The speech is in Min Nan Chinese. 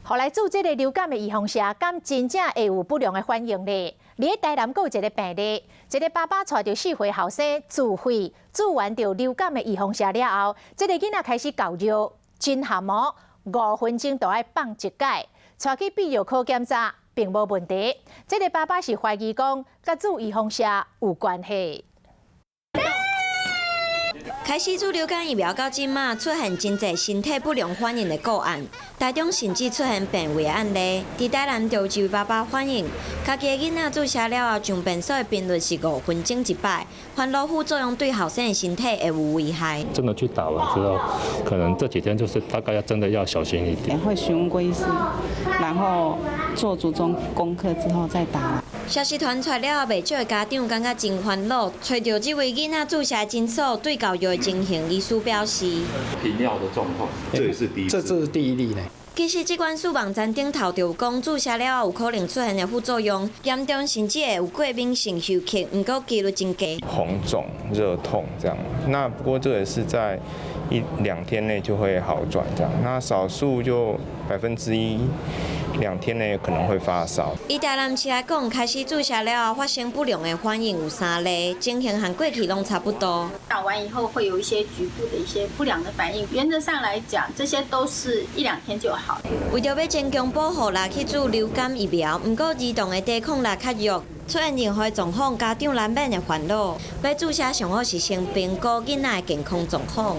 予來注這个流感的預防射，敢真正會有不良的反應咧？佇咧台南閣有一个病例，一个爸爸帶著4歲後生自費注完著流感的預防射了後，這个囡仔開始猴尿，真譀哦，5分鐘就愛放一擺，帶去泌尿科檢查，並無問題。這个爸爸是懷疑講，佮注預防射有關係。開始注流感疫苗到這馬，出現真濟身體不良反應的個案，台中甚至出現病危的案例。佇台南就有一位爸爸反映，家己的囡仔注射了後上便所的頻率是5分鐘一擺，煩惱副作用對後生的身體會有危害。真的去打完之後，可能這幾天就是大概要真的要小心一點。會詢問過醫師，然後做足功課之後再打。消息傳出了後，袂少的家長感覺真煩惱，揣著這位囡仔注射診所對猴尿的情形，醫師表示，頻尿的狀況，這也是第一次，這是第一例呢。其實，疾管署網站頂頭就有講，注射了後有可能出現的副作用，嚴重甚至會有過敏性休克，毋過幾率真低。紅腫、熱痛這樣，那不過這也是在一兩天內就會好轉這樣，那少數就1%，2天內可能會發燒。以台南市來講，開始注射了後發生不良的反應有三例，情形和過去攏差不多。打完以後會有一些局部的一些不良的反應，原則上來講，這些都是一兩天就好。為著欲增強保護力去注流感疫苗，毋過兒童的抵抗力較弱，出現任何狀況，家長難免會煩惱。欲注射上好是先評估囡仔的健康狀況。